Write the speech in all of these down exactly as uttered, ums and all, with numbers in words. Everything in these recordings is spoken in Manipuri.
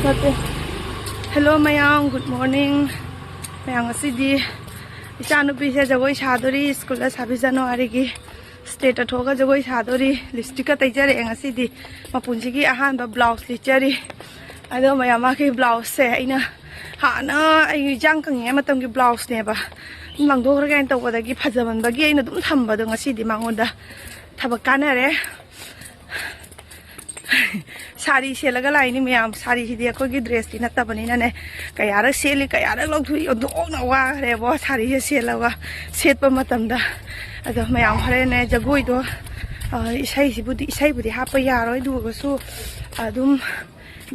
ꯐꯠꯇꯦ꯫ Hello ꯃꯌꯥꯝ, good morning꯫ ꯃꯌꯥꯝ, ꯉꯁꯤꯗꯤ ꯏꯆꯥꯅꯨꯄꯤꯁꯦ ꯖꯒꯣꯏ ꯁꯥꯗꯣꯔꯤ꯫ ꯁ꯭ꯀꯨꯜꯗ ꯁꯥꯕꯤ ꯖꯅꯋꯥꯔꯤꯒꯤ ꯁ꯭ꯇꯦꯠꯇ ꯊꯣꯛꯑꯒ ꯖꯒꯣꯏ ꯁꯥꯗꯣꯔꯤ꯫ ꯂꯤꯞꯁꯇꯤꯛꯀ ꯇꯩꯖꯔꯛꯑꯦ ꯉꯁꯤꯗꯤ꯫ ꯃꯄꯨꯟꯁꯤꯒꯤ ꯑꯍꯥꯟꯕ ꯕ꯭ꯂꯥꯎꯁ ꯂꯤꯠꯆꯔꯤ꯫ ꯑꯗꯣ ꯃꯌꯥꯝ, ꯃꯥꯒꯤ ꯕ꯭ꯂꯥꯎꯁꯁꯦ ꯑꯩꯅ ꯍꯥꯟꯅ ꯑꯩ ꯏꯟꯖꯥꯡ ꯀꯪꯉꯤꯉꯩ ꯃꯇꯝꯒꯤ ꯕ꯭ꯂꯥꯎꯁꯅꯦꯕ꯫ ꯑꯗꯨꯝ ꯂꯪꯊꯣꯛꯈ꯭ꯔꯒꯦ ꯍꯥꯏꯅ ꯇꯧꯕꯗꯒꯤ ꯐꯖꯃꯟꯕꯒꯤ ꯑꯩꯅ ꯑꯗꯨꯝ ꯊꯝꯕꯗꯣ ꯉꯁꯤꯗꯤ ꯃꯉꯣꯟꯗ ꯊꯕꯛ ꯀꯥꯟꯅꯔꯦ꯫ ꯁꯥꯔꯤ ꯁꯦꯠꯂꯒ ꯂꯥꯛꯏꯅꯤ ꯃꯌꯥꯝ꯫ ꯁꯥꯔꯤꯁꯤꯗꯤ ꯑꯩꯈꯣꯏꯒꯤ ꯗ꯭ꯔꯦꯁꯇꯤ ꯅꯠꯇꯕꯅꯤꯅꯅꯦ, ꯀꯌꯥꯔꯛ ꯁꯦꯠꯂꯤ, ꯀꯌꯥꯔꯛ ꯂꯧꯊꯣꯛꯏ, ꯑꯣꯟꯊꯣꯛꯅ ꯋꯥꯈ꯭ꯔꯦꯕꯣ ꯁꯥꯔꯤꯁꯦ ꯁꯦꯠꯂꯒ ꯁꯦꯠꯄ ꯃꯇꯝꯗ꯫ ꯑꯗꯣ ꯃꯌꯥꯝ ꯍꯣꯔꯦꯟꯅꯦ ꯖꯒꯣꯏꯗꯣ, ꯑ, ꯏꯁꯩꯁꯤꯕꯨꯗꯤ, ꯏꯁꯩꯕꯨꯗꯤ ꯍꯥꯞꯄ ꯌꯥꯔꯣꯏ, ꯑꯗꯨ ꯑꯣꯏꯔꯒꯁꯨ ꯑꯗꯨꯝ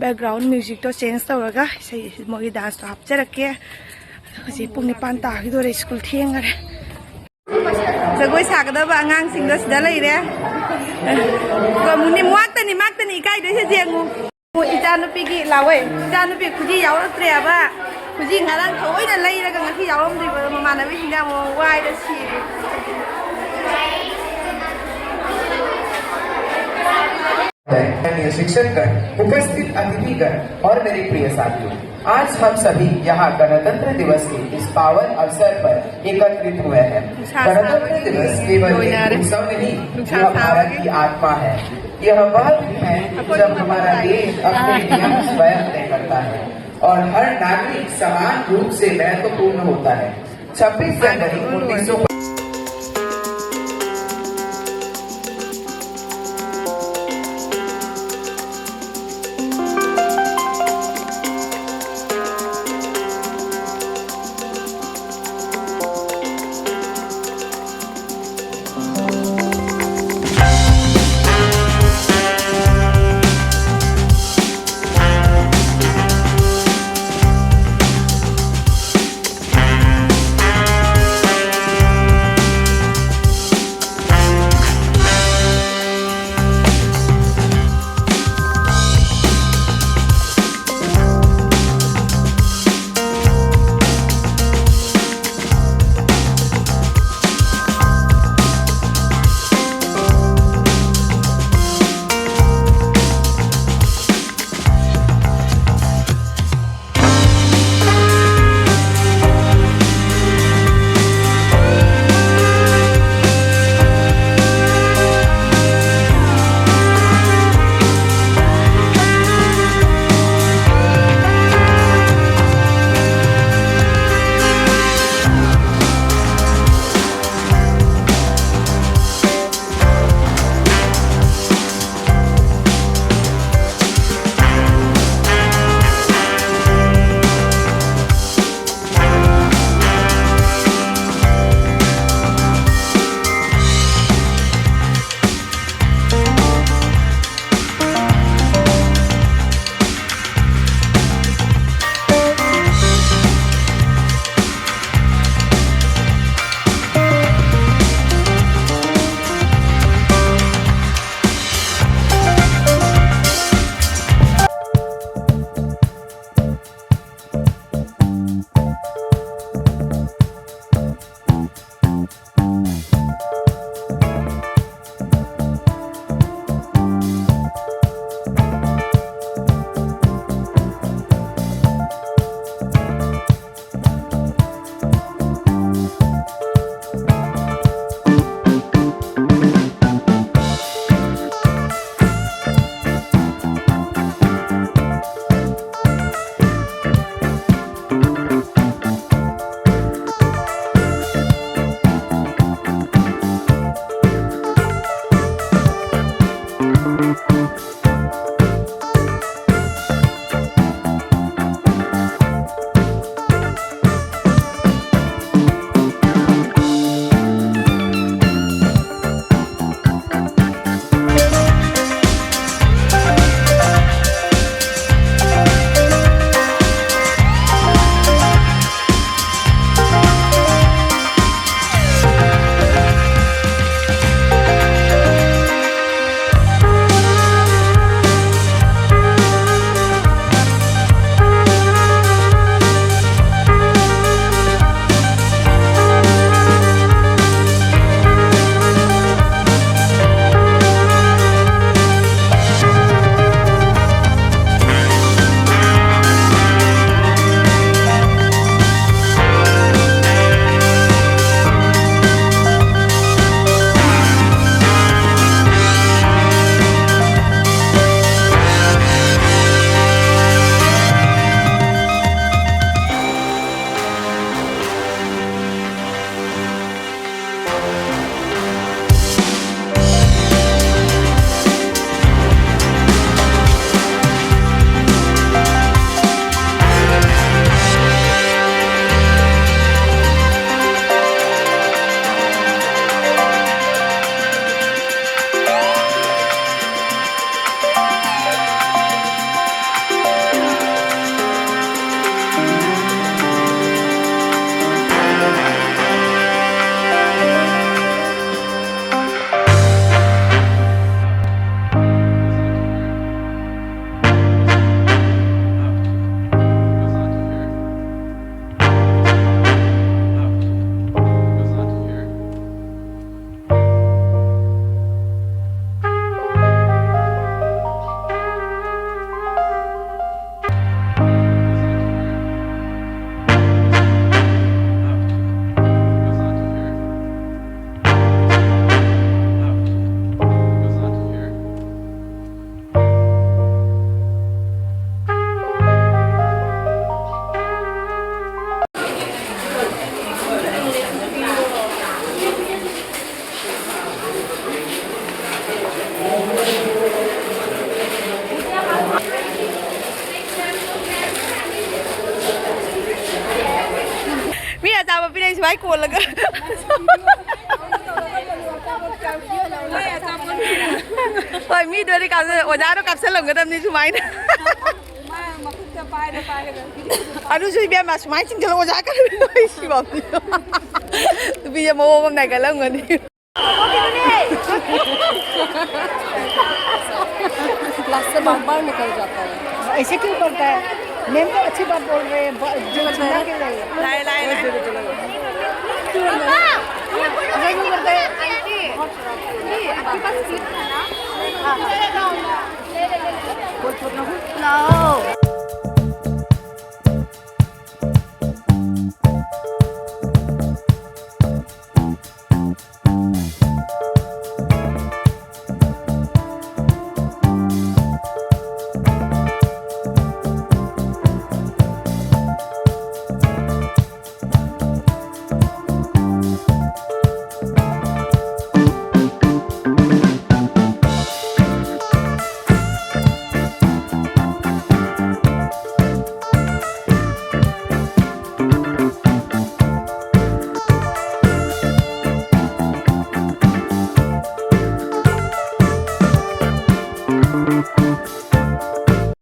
background musicꯇꯣ change ꯇꯧꯔꯒ ꯏꯁꯩ, ꯃꯣꯏꯒꯤ danceꯇꯣ ꯍꯥꯞꯆꯔꯛꯀꯦ꯫ ꯍꯧꯖꯤꯛ ꯄꯨꯡ ꯅꯤꯄꯥꯟ ꯇꯥꯈꯤꯗꯣꯔꯦ, ꯁ꯭ꯀꯨꯜ ꯊꯦꯡꯈꯔꯦ꯫ ꯖꯒꯣꯏ ꯁꯥꯒꯗꯕ ꯑꯉꯥꯡꯁꯤꯡꯗꯣ ꯁꯤꯗ ꯂꯩꯔꯦ꯫ ꯀꯃꯨꯅꯤ ꯃꯥꯛꯇꯅꯤ, ꯃꯥꯛꯇꯅꯤ ꯏꯀꯥꯏꯗꯣꯏꯁꯦ ꯌꯦꯡꯉꯨ꯫ ꯏꯆꯥ ꯅꯨꯄꯤꯒꯤ ꯂꯥꯛꯑꯣꯏ꯫ ꯏꯆꯥ ꯅꯨꯄꯤ ꯈꯨꯖꯤ ꯌꯥꯎꯔꯛꯇ꯭ꯔꯦꯕ꯫ ꯈꯨꯖꯤ ꯉꯔꯥꯡ ꯊꯑꯣꯏꯅ ꯂꯩꯔꯒ ꯉꯁꯤ ꯌꯥꯎꯔꯝꯗ꯭ꯔꯤꯕ ꯃꯃꯥꯟꯅꯕꯤꯁꯤꯡꯗ ꯑꯃꯨꯛ ꯋꯥꯏꯔ ꯁꯤꯔꯦ꯫ माननीय शिक्षकगण, उपस्थित अतिथिगण और मेरे प्रिय साथियों, आज हम सभी यहाँ गणतंत्र दिवस के इस पावन अवसर पर एकत्रित हुए हैं। गणतंत्र दिवस केवल एक उत्सव नहीं, यह भारत की आत्मा है। यह वह दिन है जब हमारा देश अपने नियम स्वयं तय करता है और हर नागरिक समान रूप से महत्वपूर्ण होता है। छब्बीस जनवरी उन्नीस सौ ꯚꯥꯏ ꯀꯣꯜꯂꯒ꯫ ꯍꯣꯏ, ꯃꯤꯗꯣ ꯑꯗꯨ ꯀꯥꯞꯁꯜ-, ꯑꯣꯖꯥꯗꯣ ꯀꯥꯞꯁꯜꯂꯝꯒꯗꯕꯅꯤ ꯁꯨꯃꯥꯏꯅ꯫ ꯑꯗꯨꯁꯨ ꯏꯕꯦꯝꯃ ꯁꯨꯃꯥꯏꯅ ꯆꯤꯡꯁꯤꯜꯂ ꯑꯣꯖꯥ ꯀꯥꯞꯁꯜꯂꯝꯒꯗꯕꯅꯤ꯫ ꯅꯨꯄꯤꯁꯦ ꯃꯑꯣꯡ ꯑꯃ ꯅꯥꯏꯒꯠꯂꯝꯒꯅꯤ꯫ क्लास से बार बार निकल जाता है। ऐसे क्यों करता है? मैम तो अच्छी बात बोल रहे हैं, ब-, जो चिल्ला के रहे हैं। लाए, लाए, लाए। ऐसा क्यों करता है? आपके पास स्लिप है ना? हाँ, हाँ। लाओ।